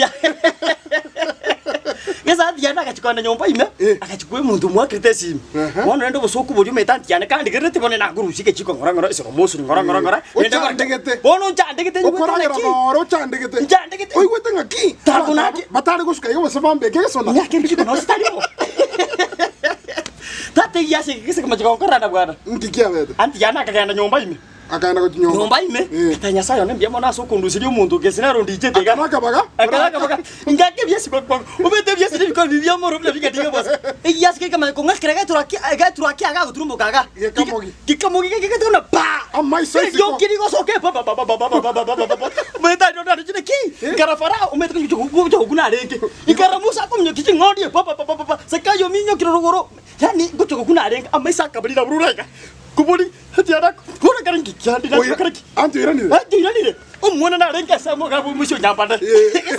buya. Gese aunty yane agachia kogenda nyomba ime, Eh. agachia koa omonto omoakerete esimi. Ehe. Bono rende obosoku boria omanyete aunty yane kandigerereti bono nakorusia egechiko ng'ora ng'ora esero mosuri ng'ora ng'ora ng'ora. Rende ng'ora- Ochandegete. Bono nchandegete nyigwete Okoragera ng'aki. noro ochandegete. Nchandegete. Oigwete ng'aki? Tabu naki. Batare gosuka iga gose bambeke egesona. Ng'ake enchiko nonsi tari bo. Tata egiasi eke gese komacha gokorana bwana. Nki kiabete? Aunty yane akagenda nyomba ime. Akaenda gochia nyomba. Nyomba ime, Eh. ata Nyasaye one mbuya mono ase okonduseria omonto gese nere ondichete iga. Akana akabaga. Akana akabaga. Ngake ebiasi kwa- kwa- obete ebiasi nebikoro biria biamoro buna bigatiga bosa. Egiasi kekamanya kong'akera getura ki- getura kiaga agoturumboka iga. Gekamogi. Gekamogi gegetigana buna pa! Amaiso isiko. Erioki rigosoka pa pa pa pa pa pa pa pa pa pa pa pa. Omanyete aria onde ki? Nkara Farao omanyete konya gocha gokuna arenge. Nkara Musa akominyokia ching'ondi pa pa pa pa pa. Zakayo ominyokire rogoro. Yaani ngocha gokuna arenge amaiso akabarira burura iga. Kobori atiara kore kare nki kiandi Oira- kare ki. Anto oiranire? Anto oiranire. Omwana narenge ase amagabo omoisia o Nyambane. Eh.